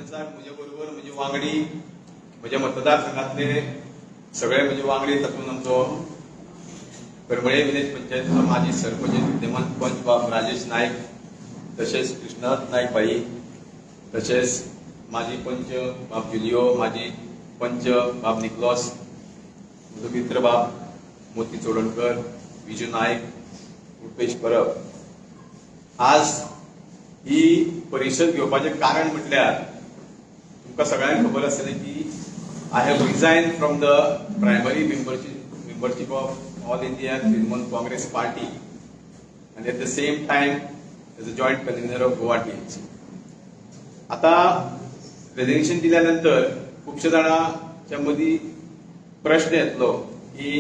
कॉन्फरन्साक म्हजे बरोबर म्हजे वांगडी, म्हज्या मतदारसंघातले सगळे म्हजे वांगडी, तातूंत आमचो करमळे विलेज पंचायतीचो माजी सरपंच, विद्यमान पंच बाब राजेश नायक, तशेंच कृष्णनाथ नायक भाई, तशेंच माजी पंच बाब जुलियो, माजी पंच बाब निकलॉस, म्हजो मित्र बाब मोती चोडणकर, विजू नायक, रुपेश परब. आज ही परिशद घेवपाचें कारण म्हटल्यार तुमकां सगळ्यांक खबर आसतलें की I have resign from the primary membership of All India Trinamool Congress Party and at the same time as a joint convener of Goa TMC. आता रेजिग्नेशन दिल्या नंतर खुबशे जाणांच्या मदीं प्रश्न येतलो की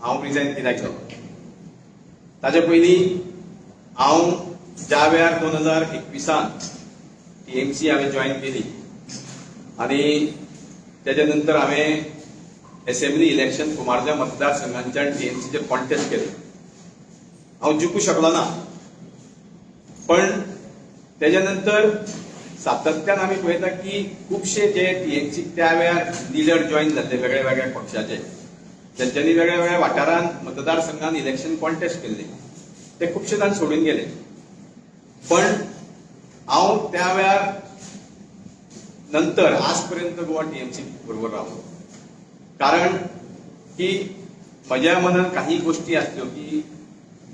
हांव रिजायन कित्याक जालो. ताचे पयलीं हांव ज्या वेळार 2021आन टीएमसी हांवें जॉयन केली आनी तेच्या नंतर हांवें एसेंब्ली इलेक्शन कुमारजा मतदारसंघांच्यान टीएमसीचे कॉन्टेस्ट केले. हांव जिखूं शकलो ना, पण तेच्या नंतर सातत्यान आमी पळयता की खुबशे जे टीएमसी त्या वेळार लिडर जॉयन जाल्ले वेगळ्या वेगळ्या पक्षाचे, तेंच्यांनी वेगळ्या वेगळ्या वाठारांत मतदारसंघान इलेक्शन कॉन्टेस्ट केल्ले, ते खुबशे जाण सोडून गेले. पण हांव त्या वेळार नंतर आज पर्यंत गोवा टीएमसी बरोबर रावलो, कारण की म्हज्या मनान काही गोष्टी आसल्यो की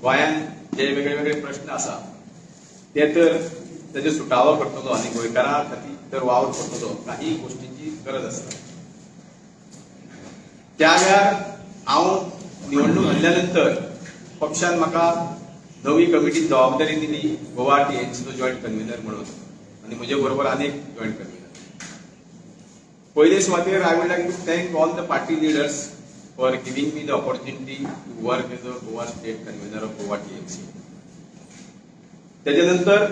गोंयांत जे वेगळे वेगळे प्रश्न आसा ते तर तेजे सुटावो करतलो आनी गोंयकारां खातीर तर वावर करतलो, काही गोष्टींची गरज आसता. त्या वेळार हांव निवडणूक हरल्या नंतर पक्षान म्हाका नवी कमिटी जबाबदारी दिली गोवा टीएमसीचो जॉयंट कन्व्हिनर म्हणून आनी म्हजे बरोबर आनीक जॉयंट कन्व्हिनर. पयले सुवातेर I would like to thank all the party leaders for giving me the opportunity to work as a Goa State Convener of Goa TMC. त्याच्या नंतर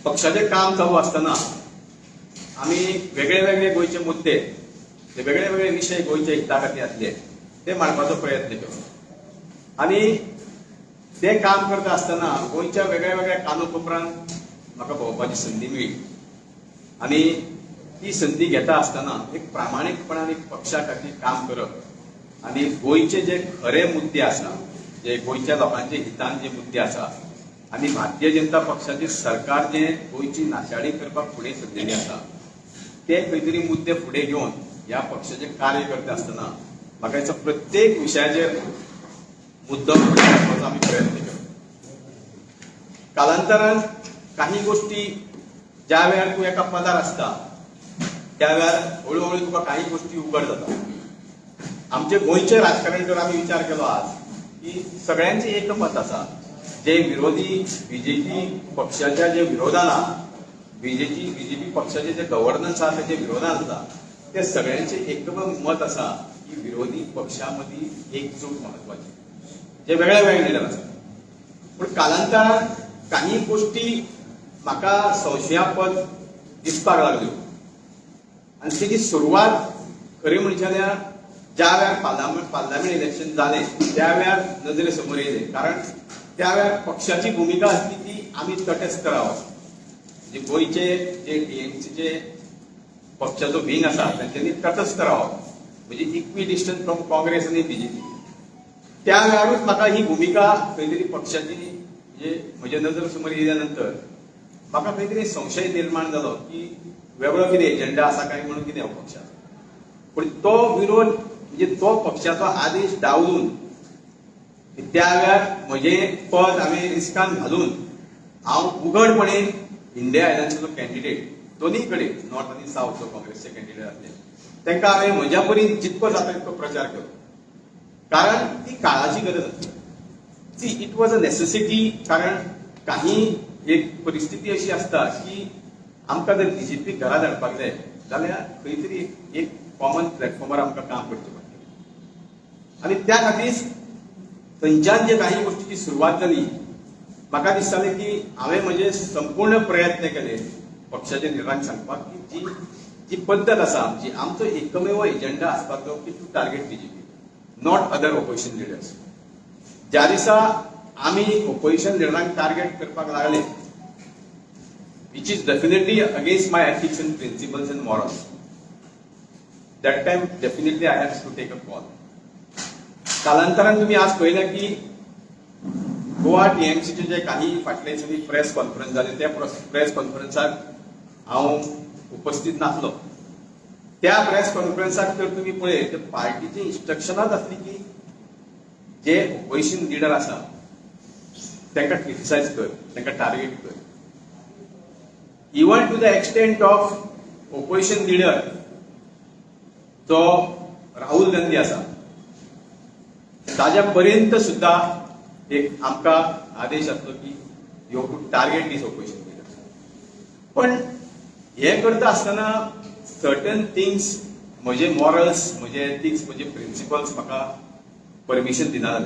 पक्षाचें काम चालू आसतना आमी वेगळे वेगळे गोंयचे मुद्दे, ते वेगळे वेगळे विशय गोंयच्या हिता खातीर आसले ते मांडपाचो प्रयत्न केलो आनी ते काम करता आसतना गोंयच्या वेगळ्या वेगळ्या कानोकोपऱ्यांत म्हाका भोंवपाची संदी मेळ्ळी आनी ती संदी घेता आसतना एक प्रामाणीकपणान एक पक्षा खातीर काम करप आनी गोंयचे जे खरे मुद्दे आसा, जे गोंयच्या लोकांचे हितान जे मुद्दे आसा आनी भारतीय जनता पक्षाचे सरकार जे गोंयची नाशाडी करपाक फुडें सरलेली आसा ते खंय तरी मुद्दे फुडें घेवन ह्या पक्षाचें कार्य करता आसतना म्हाका दिसता प्रत्येक विशयाचेर मुद्दो फुडें हाडपाचो आमी प्रयत्न केलो. कालांतरान काही गोष्टी ज्या वेळार तूं एका पदार आसता त्या वेळार हळू हळू तुका काही गोष्टी उघड जाता. आमचे गोंयचे राजकारण जर आमी विचार केलो आज की सगळ्यांचे एकमत आसा, जे विरोधी बीजेपी पक्षाच्या जे विरोधान आहा, बीजेपी पक्षाचे जे गव्हर्नन्स आहा तेजे विरोधान आसा, ते सगळ्यांचे एकमत मत आसा की विरोधी पक्षा मदीं एकजूट महत्वाची, जे वेगळे वेगळे लिडर आसा. पूण कालांतरान काही गोष्टी म्हाका संशयापद दिसपाक लागल्यो आनी तेजी सुरवात खरी म्हणचे जाल्यार ज्या वेळार पार्लमेंट इलेक्शन जालें त्या वेळार नदरे समोर येयलें, कारण त्या वेळार पक्षाची भुमिका आसली की आमी तटस्थ रावप. म्हणजे गोंयचे जे टीएमसीचे पक्षाचो विंग आसा तेंच्यांनी तटस्थ रावप, म्हणजे इक्वी डिस्टन्स फ्रॉम काँग्रेस आनी बीजेपी. त्या वेळारूच म्हाका ही भुमिका खंय तरी पक्षाची म्हणजे म्हज्या नदर समोर येयल्या नंतर म्हाका खंय तरी संशय निर्माण जालो की वेगळो कितें एजेंडा आसा काय म्हणून कितें हो पक्षाचो. पूण तो विरोध म्हणजे तो पक्षाचो आदेश डावलून त्या वेळार म्हजें पद हांवें रिस्कान घालून हांव उघडपणे इंडिया अलायन्साचो कॅन्डिडेट दोन्ही कडेन नॉर्थ आनी सावथ जो काँग्रेसचे कॅन्डिडेट आसले तांकां हांवें म्हज्या परीन जितको जाता तितको प्रचार केलो, कारण ती काळाची गरज आसली. See, it was a necessity, कारण काही एक परिस्थिती अशी आसता की आमकां जर बीजेपी घरा धाडपाक जाय जाल्यार खंय तरी एक कॉमन प्लॅटफॉर्मार आमकां काम करचें पडटलें आनी त्या खातीर थंयच्यान जे काही गोष्टीची सुरवात जाली. म्हाका दिसतालें की हांवें म्हजे संपूर्ण प्रयत्न केले पक्षाच्या लिडरांक सांगपाक की जी जी पद्दत आसा आमची, आमचो एकमेव एजेंडा आसपाक जाय की to target BJP, not other opposition leaders. ज्या दिसा आमी ओपोजिशन लिडरांक टार्गेट करपाक लागले which is definitely against my ethics and principles and morals, that time definitely I have to take a call. कालांतरान तुम्ही आज पळयलें की गोवा टीएमसीचे जे काही फाटले दिसांनी प्रेस कॉन्फरन्स जाले, त्या प्रेस कॉन्फरन्साक हांव उपस्थित नासलो. त्या प्रेस कॉन्फरन्साक जर तुमी पळयत तर पार्टीची इन्स्ट्रक्शनाच आसली की जे ओपोजिशन लिडर आसा तांकां क्रिटिसायज कर, तांकां टार्गेट कर, even to the extent of opposition leader जो राहुल गांधी आसा ताज्या पर्यंत सुद्धा एक आमकां आदेश आसलो की you to target this opposition leader. पण हे करता आसतना सर्टन थिंग्स, म्हजे मॉरल्स, म्हजे एथिक्स, म्हजे प्रिंसिपल्स म्हाका परमिशन दिना जाले,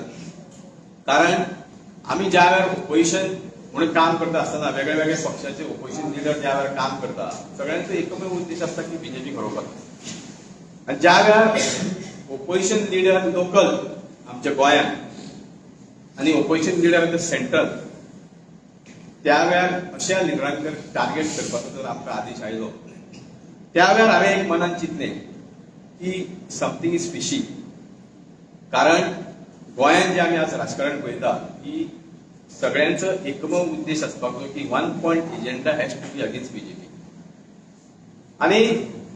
कारण आमी ज्या वेळार ओपोजिशन म्हणून काम करता आसतना वेगळे वेगळे पक्षाचे ओपोजिशन लिडर ज्या वेळार काम करता, सगळ्यांचो एकमेव उद्देश आसता की बीजेपी हरोवपाक. आनी ज्या वेळार ओपोजिशन लिडर लोकल आमच्या गोंयांत आनी ओपोजिशन लिडर सेंट्रल, त्या वेळार अशा लिडरांक जर टार्गेट करपाचो जर आमकां आदेश आयलो, त्या वेळार हांवें एक मनान चिंतलें की समथींग is fishy, कारण गोंयांत जे आमी आज राजकारण पळयता की सगळ्यांचो एकमेव उद्देश आसपाक जाय की one point agenda has to be against BJP. आनी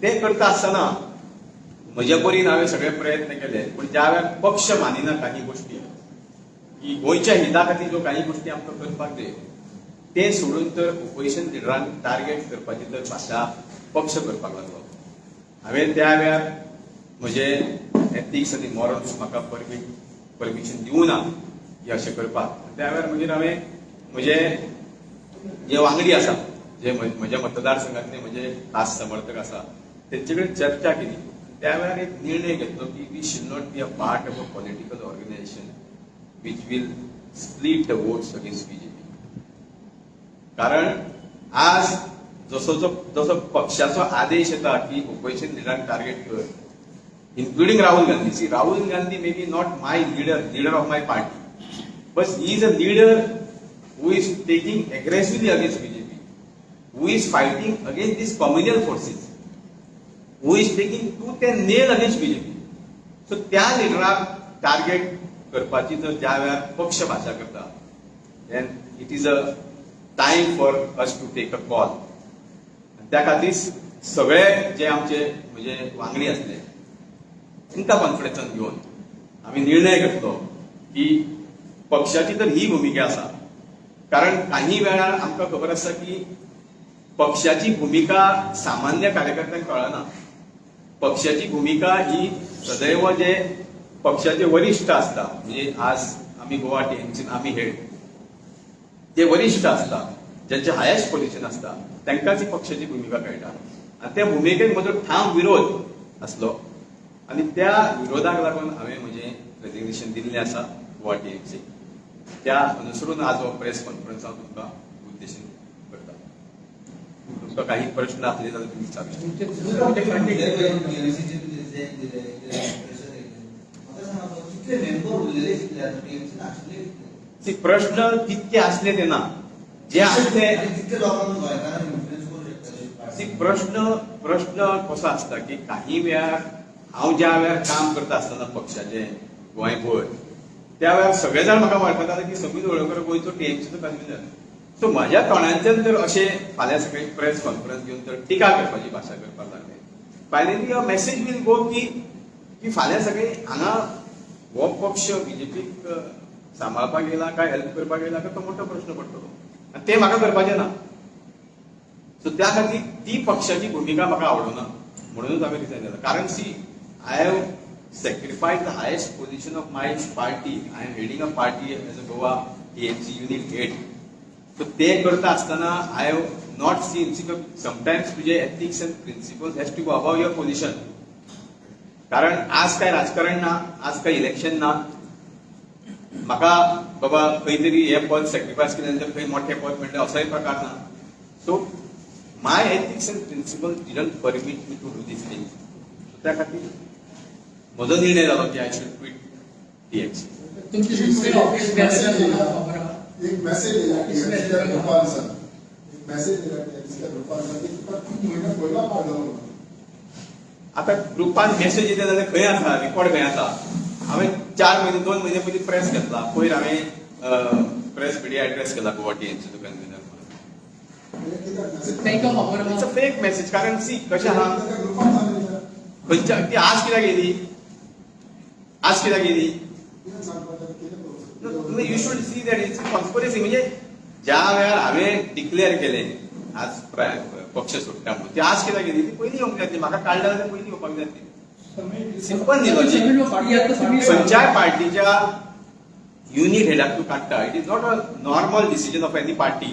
ते करता आसतना म्हज्या परीन हांवें सगळे प्रयत्न केले, पूण ज्या वेळार पक्ष मानिना काही गोष्टी की गोंयच्या हिता खातीर ज्यो काही गोष्टी आमकां करपाक जाय ते सोडून तर ओपोजिशन लिडरांक टार्गेट करपाची तर भाशा पक्ष करपाक लागलो, हांवें त्या वेळार म्हजे एथिक्स आनी मॉरल्स म्हाका परमिशन दिवना ना की अशें करपाक. त्या वेळार मागीर हांवें म्हजे जे वांगडी आसा, जे म्हज्या मतदारसंघातले म्हजे खास समर्थक आसा, तेंचे कडेन चर्चा केली. त्या वेळार एक निर्णय घेतलो की we should not be a part of a political organization which will split the votes against BJP. कारण आज जसो जो जसो पक्षाचो आदेश येता की ओपोजिशन लिडरांक टार्गेट कर, including Rahul Gandhi. See, Rahul Gandhi may be not my leader, leader of my party, but he is a leader who is taking aggressively against BJP, who is fighting against these communal forces, who is taking tooth and nail against BJP. So त्या लिडराक target करपाची जर ज्या वेळार पक्ष भाशा करता, then it is a time for us to take a call. त्या खातीर सगळे जे आमचे म्हणजे वांगडी आसले तांकां कॉन्फिडन्सान घेवन आमी निर्णय घेतलो की पक्षाची तर ही भुमिका आसा, कारण काही वेळार आमकां खबर आसा की पक्षाची भुमिका सामान्य कार्यकर्त्यांक कळना. पक्षाची भुमिका ही सदैव जे पक्षाचे वरिश्ठ आसता, म्हणजे आज आमी गोवा टीएमसीन आमी हेड जे वरिश्ठ आसता, ज्यांचे हायेस्ट पोझिशन आसता, तांकांच ही पक्षाची भुमिका कळटा. आनी त्या भुमिकेक म्हजो ठाम विरोध आसलो आनी त्या विरोधाक लागून हांवें म्हजें रेजिग्नेशन दिल्लें आसा गोवा टीएमसी. त्या अनुसरून आज हो प्रेस कॉन्फरन्स हांव तुमकां उद्देशून करता. तुमकां काही प्रश्न आसले जाल्यार तुमी विचारूं शकता. कितले मेंबर उरलेले कितले आता टीएमसी आशिल्ले कितले? See, प्रश्न तितके आसले ते ना, जे आसले आणि तितके लोकांक गोंयकारांक इन्फ्लुएन्स करूं शकता. सी, प्रश्न कसो आसता की काही वेळार हांव ज्या वेळार काम करता आसतना पक्षाचे गोंयभर, त्या वेळार सगळे जाण म्हाका वळखताले की समीर वळवकर गोंयचो टीएमसीचो कन्व्हिनर. सो म्हज्या तोंडांतल्यान जर अशें फाल्यां सकाळी प्रेस कॉन्फरन्स घेवन तर टिका करपाची भाशा करपाक लागले, finally a message will go की फाल्यां सकाळी हांगा हो पक्ष बीजेपीक सांबाळपाक येयला काय हेल्प करपाक येयला काय, तो मोठो प्रश्न पडटलो आनी ते म्हाका करपाचें ना. सो त्या खातीर ती पक्षाची भुमिका म्हाका आवडना म्हणूनच हांवें रिजायन केलां. कारण see, I have sacrifice the highest position of my party. I am heading a party as a Goa TMC unit head. So ते करता आसतना I have not seen, see, sometimes तुजे ethics and principles has to go above your position. कारण आज काय राजकारण ना, आज काय इलेक्शन ना, म्हाका बाबा खंय तरी हें पद सॅक्रिफायस केले नंतर खंय मोठें पद मेळटलें असोय प्रकार ना. So my ethics and principle didn't permit me to do this thing. त्या खातीर म्हजो निर्णय जालो की I should quit TMC. तुमची ऑफिस एक मेसेज येयला टीएमसीच्या ग्रुपान सान, एक मॅसेज दिला टीएमसीच्या ग्रुपान की तुका 3 म्हयने पयलो काडलो म्हणून. आता ग्रुपान मेसेज येता जाल्यार खंय आसा रिकॉर्ड, खंय आसा? हांवें 4 म्हयने, 2 म्हयने पयलीं प्रेस घेतला. पयर हांवें प्रेस मिडिया एड्रेस केला गोवा टीएमसीचो कन्व्हिनर. म्हणजे कित्याक message तांकां खबर It's a आहा. fake message, कारण सी कशें आहा, ग्रुपान सांगलें. खंयच्या ती आज कित्याक येयली, आज कित्याक येयली? कितें सांगपाचें, कितें करूं? You should see that it's conspiracy. म्हणजे ज्या वेळार हांवें डिक्लेअर केलें आज पक्ष सोडटा म्हणून, ती आज कित्याक येयली? ती पयलीं येवंक जाय आसली. म्हाका काडल्या जाल्यार पयलीं येवपाक जाय आसली. सिंपल न्ही लॉजीक? आता तुम्ही खंयच्याय पार्टीच्या युनिट हेडाक तूं काडटा, it is not a normal decision of any party.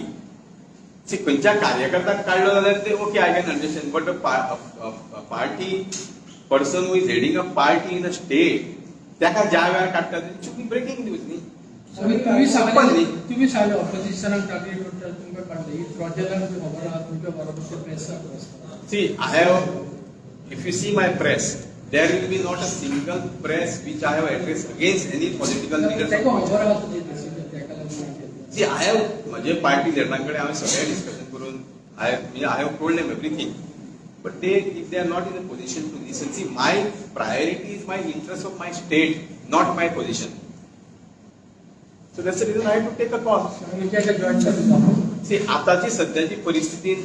See, खंयच्या कार्यकर्त्याक काडलो जाल्यार ते okay, I can understand, but a party person who is heading a party in a state, ताका ज्या वेळार काडटा, should be breaking news न्ही. तुम्ही तुम्ही Simple सांगले न्ही. तुम्ही सांगले ऑपोजिशनाक टार्गेट करता, तुमकां काडले. ही प्रोजेक्टाक खबर आहा, तुमच्या बरोबर ते प्रेसाक वचता. See, I have, if you see my press, there will be not a single press which I have addressed against any political leaders. तांकां खबर आहा तुजें डिसिजन, ताका लागून घेतला. See, I have, म्हजे पार्टी लिडरां कडेन हांवें सगळें डिस्कशन करून I म्हणजे I have told them everything, but they if they are not in a position to listen. See, my priority is my interest of my state, not my position. So that's the reason I to take a call. म्हणजे join करता. C, आताची सध्याची परिस्थितीन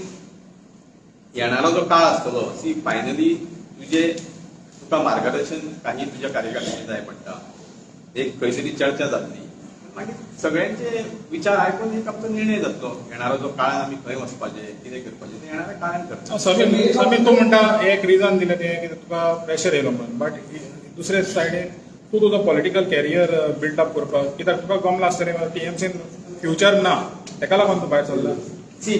येणारो जो काळ आसतलो, C, finally तुजे तुका मार्गदर्शन काही तुज्या कार्यकर्त्यांनी जाय पडटा. एक खंय तरी चर्चा जातली, मागीर सगळ्यांचे विचार आयकून एक आमचो निर्णय जातलो. येणारो जो काळान आमी खंय वचपाचें, कितें करपाचें, तें येणाऱ्या काळान करता. समीर, समीर, तूं म्हणटा एक रिजन दिलें तें की तुका प्रेशर येयलो म्हणून, बट दुसरे सायडीन तूं तुजो पॉलिटिकल कॅरियर बिल्ड अप करपाक, कित्याक तुका गमलां आसतलें टीएमसीन फ्युचर ना, तेका लागून तूं भायर सरला? See,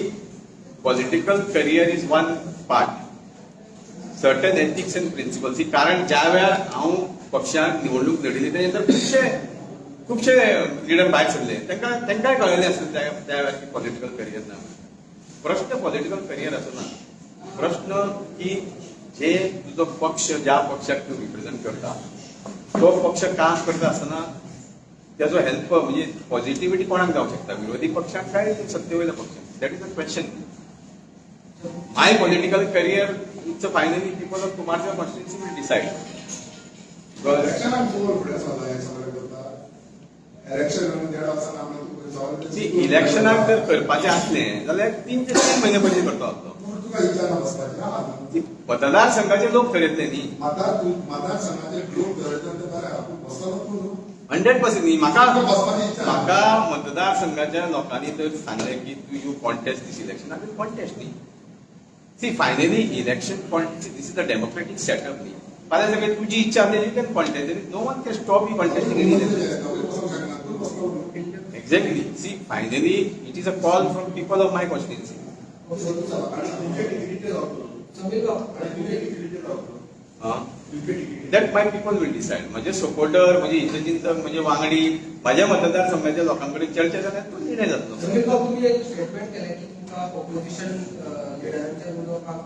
political career is one part. Certain ethics and principles. कारण ज्या वेळार हांव पक्षान निवडणूक लढयली, तेच्या नंतर खुबशे खुबशे लिडर भायर सरले. तांकां तांकांय कळिल्लें आसलें त्या त्या वेळार की पॉलिटिकल करियर ना. प्रश्न पॉलिटिकल करियर आसना, प्रश्न की जे तुजो पक्ष, ज्या पक्षाक तूं रिप्रेझेंट करता, तो पक्ष काम करता आसतना त्याचो हेल्प म्हणजे पॉझिटिव्हिटी कोणाक जावंक शकता, विरोधी पक्षाक काय सत्ते वयल्या पक्षाक? That is a question. My political career, it's a finally people of Kumarse constituency will decide. इलेक्शनाक जोर फुडें सरला हें सगळें करता, इलेक्शन देड वर्सान आमी. सी, इलेक्शनाक जर करपाचें आसलें जाल्यार 3 ते 3 म्हयने पयलीं करतो आसलो. तुका इच्छा ना बसपाची आहा न्हू? ती मतदारसंघाचे लोक ठरयतले न्ही. मतदार मतदारसंघाचे लोक ठरयतले ते बरें आहा, पूण बसतलो तूं न्हू. 100% न्ही. म्हाका तुका बसपाची इच्छा ना. म्हाका मतदारसंघाच्या लोकांनी जर सांगलें की तूं you contest this election, I will contest न्ही. See, finally election, this is a democratic setup न्ही. फाल्यां सगळें तुजी इच्छा आसली, you can contest. No one can stop you contesting any election. बसूंक शकना, तूं बसलो न्हू. Exactly. See, finally it is a call from people of my constituency. आणि तुमच्या तिकीटीचेर रावतलो? समीर बाब. आणि तुमच्या तिकीटीचेर रावतलो? तुमच्या तिकीटी That my people will decide. म्हजे सपोर्टर, म्हजे हितचिंतक, म्हजे वांगडी, माझ्या मतदारसंघाच्या लोकां कडेन चर्चा जाल्यार तो निर्णय जातलो. समीर बाब, तुम्ही एक स्टेटमेंट केलें की तुमकां ऑपोजिशन लिडरांच्या उलोवपाक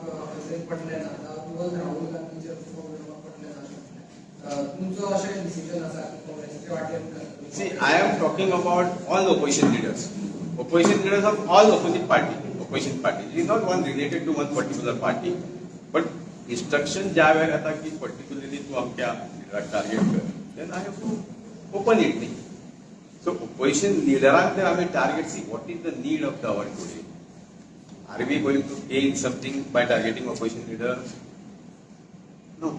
खंय पटलें ना, इवन राहुल गांधीचे उलोवपाक पटलें ना अशें म्हटलें. तुमचो अशें डिसिजन आसा की काँग्रेसीचे वाटेन? See, I am talking about all opposition leaders. Opposition leaders of all opposite party. Opposition party. It is not one related to one particular party. But instruction ज्या वेळार येता की पर्टिक्युलरली तूं अमक्या लिडराक टार्गेट कर, then I have to open it न्ही. So opposition लिडरांक जर आमी target, see, what is the need of the hour today? Are we going to gain something by targeting opposition leader? No.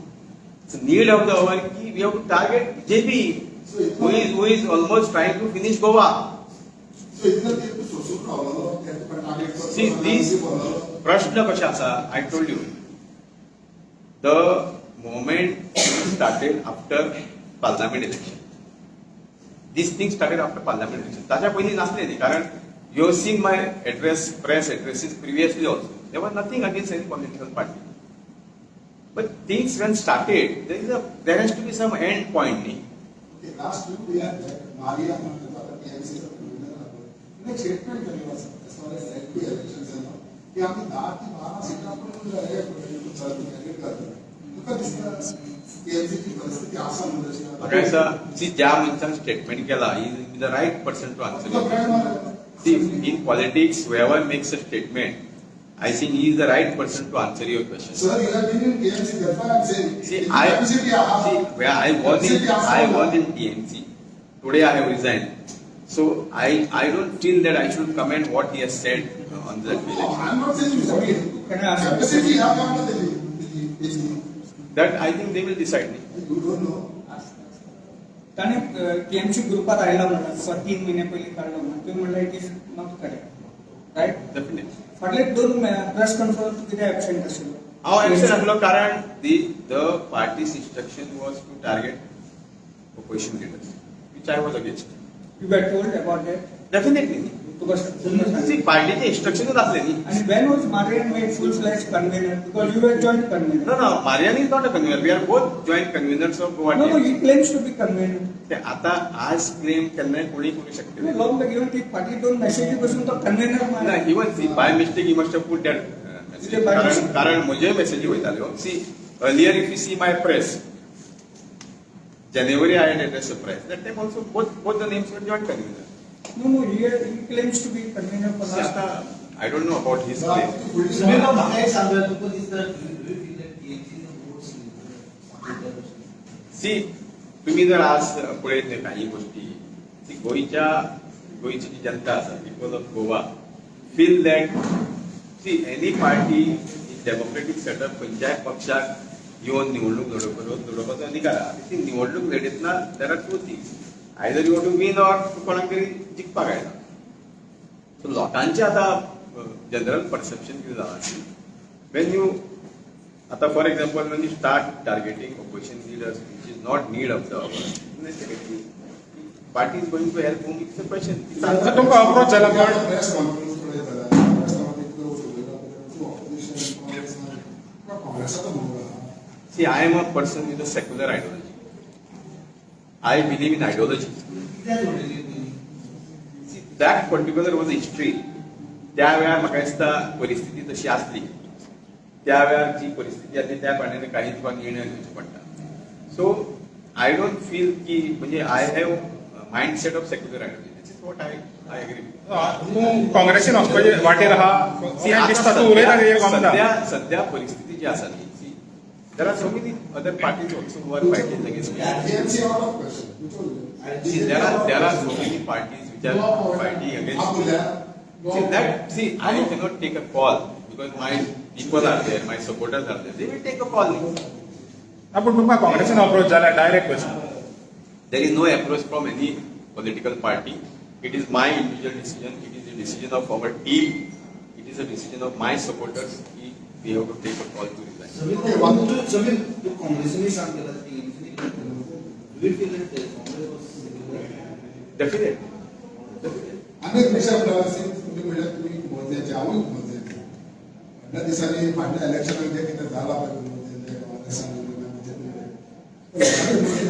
It's need of the hour की we have to target BJP, who is almost trying to finish Goa. So इतलो तेंप तूं सोसून रावलो ते तुका target? See, this प्रश्न कशें आसा, I told you, the movement started after parliament election. This thing started after parliament election. ताच्या पयलीं नासलें न्ही, कारण you have seen my address, press addresses previously also. There was nothing against any political party, but things when started, there has to be some end point न्ही. Last week we had Maria म्हणून टीएमसीचा एक statement केलेलं आसा as far as LP elections की आमी 10 ते 12 सिटां पण कॅन्डिडेट करतले. तुका दिसता टीएमसीची परिस्थिती आसा म्हणून तशी? म्हाका दिसता, सी, ज्या मनशान स्टेटमेंट केला, is the right person to answer. तुका फ्रेंड मारला. See, in politics, whoever makes a statement, I think he is the right person to answer your question. Sir, you have been in TMC, that's why I'm saying. See, In I capacity आहा. see where I was in Capacity आसा I ना. was in TMC. Today I have resigned. So I don't feel that I should comment what he has said on that No, election. I'm not saying you comment. Can I ask? Capacity ह्या काय म्हणता तेजी? तेजी- तेजी. That I think they will decide. You don't know. ताणें TMC ग्रुपार आयला म्हणटा तुका 3 महिने पयलीं काडलो म्हणून तुवें म्हणलें it is not correct, right? Definitely. फाटले 2 प्रेस कॉन्फरन्स तूं कित्याक एबसेंट आशिल्लो? हांव एबसेंट आसलो कारण the party's instruction was to target opposition leaders, which I was against. You were told about that? Definitely. तुका सी पार्टीचे इन्स्ट्रक्शनूच आसले न्ही. आनी when was Marian made full fledge convener? Because you were joint convener. No, no, Marian is not a convener. We are both joint conveners of Goa. No, no, TMC. He claims to be convener. ते आता आज claim केन्नाय कोणी करू शकते. Long even ती फाटली 2 मेसेजी पसून तो कन्व्हेनर. ना, even see, by mistake he must have put that message. ते by कारण mistake. कारण म्हज्योय मेसेजी वयताल्यो. See, earlier if you see my press, January I had addressed a press. That time also both the names were joint convener. No, no, he claims to be convener for See, last. आता I don't know about his claim. Sunil म्हाका एक सांगा तुका दिसता, do you feel that TMC is a more similar? See, तुम्ही जर आज पळयत न्ही काही गोष्टी, सी गोंयच्या गोंयची जी जनता आसा, people of Goa feel that, see, any party in democratic setup खंयच्याय पक्षाक येवन निवडणूक लडोवपाचो अधिकार आहा. ती निवडणूक लडयतना there are two things, either you to win or कोणाक तरी जिखपाक आयला. सो लोकांचें आतां जनरल परसेप्शन कितें जालां, when you आता for example when you start targeting opposition leaders, which is not need of the hour, party is going to help whom, it's a question. तुमकां approach जाला पण प्रेस कॉन्फरन्स पळयता जाल्यार press conference उलयता, तूं opposition Congress काँग्रेसाचो मुंग आहा. See, I am a person with a secular ideology. I believe in ideology. कित्याक सोडलेली तुमी? See, that particular was a history. त्या वेळार म्हाका दिसता परिस्थिती तशी आसली. त्या वेळार जी परिस्थिती आसली त्या प्रमाणे काही तुका निर्णय घेवचे पडटा. सो I don't feel की म्हणजे I have mindset of secular ideology. This is what I agree. तूं काँग्रेसीन वचपाचे वाटेर आहा अशें दिसता, तूं उलयता तेजेर गमता. सध्या सध्या परिस्थिती जी आसा न्ही, see, there are so many other parties also who are fighting against me. TMC out of question. See, there are so many parties which are fighting against me. See, that, see, I cannot take a call because my people are there, my supporters are there. They will take a call. ना, पूण तुमकां काँग्रेसीन approach जाला, direct question. There is no approach from any political party. It is my individual decision. It is the decision of our team. It is a decision of my supporters. We have to take a call to resign. Sameer, तू समीर, तू काँग्रेसीनी काम केला, टीएमसीनी केला. Do you feel that Congress was similar? Definitely. Definitely. आनी एक विशय म्हणल्यार, तुमी म्हणल्यार तुमी कुमोजेचे, हांवूय कुमोजेचे. फाटल्या दिसांनी फाटल्या इलेक्शनाक जें कितें जालां पळय कुमोजेचें, काँग्रेसान बीजेपी,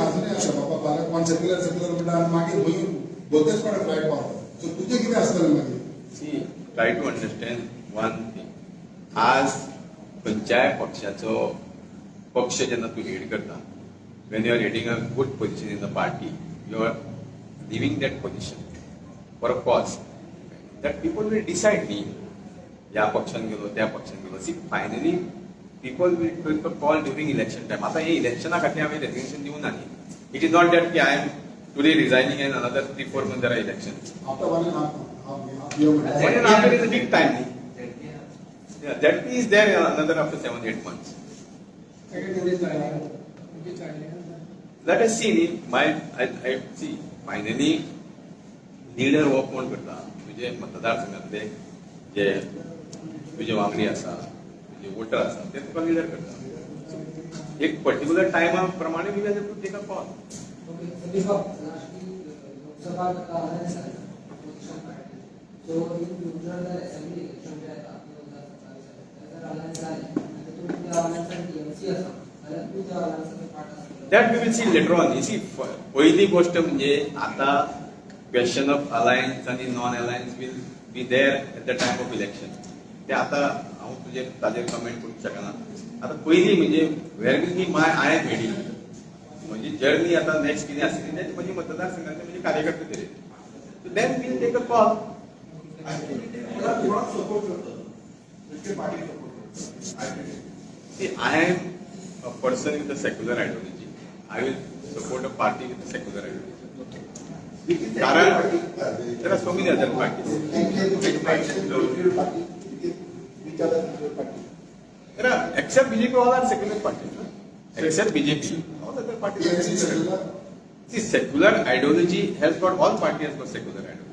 अजुनूय आसा बाबा फाल्यां कोण सेक्युलर सेक्युलर म्हणटा आनी मागीर खंय भोवतेच कोण फ्लायट पावता. सो तुजें कितें आसतलें मागीर? See, try to understand one thing. आज खंयच्याय पक्षाचो पक्ष जेन्ना तूं लीड करता, when you are heading a good position in the party, you are leaving that position for a cause that people will decide न्ही, ह्या पक्षान गेलो, त्या पक्षान गेलो. See, finally people will take a call during election time. आतां हे इलेक्शना खातीर हांवें रेजिग्नेशन दिवना न्ही. It is not that की I am today resigning and another 3-4 month there are election. After one and half year. One and half year is a big time न्ही. Yeah, that is there another after 7-8 months. Let us see. न्ही, my I see, finally leader हो कोण करता? तुजे मतदारसंघातले जे तुजे वांगडी आसा, तुजे वोटर आसा, ते तुका लिडर करता. So, एक पर्टिक्युलर टायमा प्रमाणे we have to take a call. Okay, Sandeep Babu, lastly, Lok Sabha alliance आहे opposition party. So in future जर असेंब्ली इलेक्शन जे येता 2027, जर अलायन्स जालें आनी तितून त्या अलायन्सान टीएमसी आसा जाल्यार तूं त्या अलायन्साचो पार्ट आसतलो? That we will see later on. See, पहिली गोष्ट म्हणजे आता क्वेश्चन ऑफ अलायन्स आणि non alliance will be there at the time of election. ते आता हांव तुजेर ताजेर कमेंट करूंक शकना. आता पयली म्हणजे where will be my, I am ready, म्हणजे जर्नी आता नेक्स्ट कितें आसतली ते म्हजी मतदारसंघातले म्हणजे कार्यकर्ते तरी, so then we'll take a call. कोणाक सपोर्ट करता खंयचे पार्टी सपोर्ट करता? See, I am a person with a secular ideology. I will support a party with a secular ideology. कारण there are so many other parties. Party which other party? There are, except BJP, all are secular parties. No? Except BJP, all other parties are TMC secular. Secular. See, secular ideology has got, all party has got secular ideology.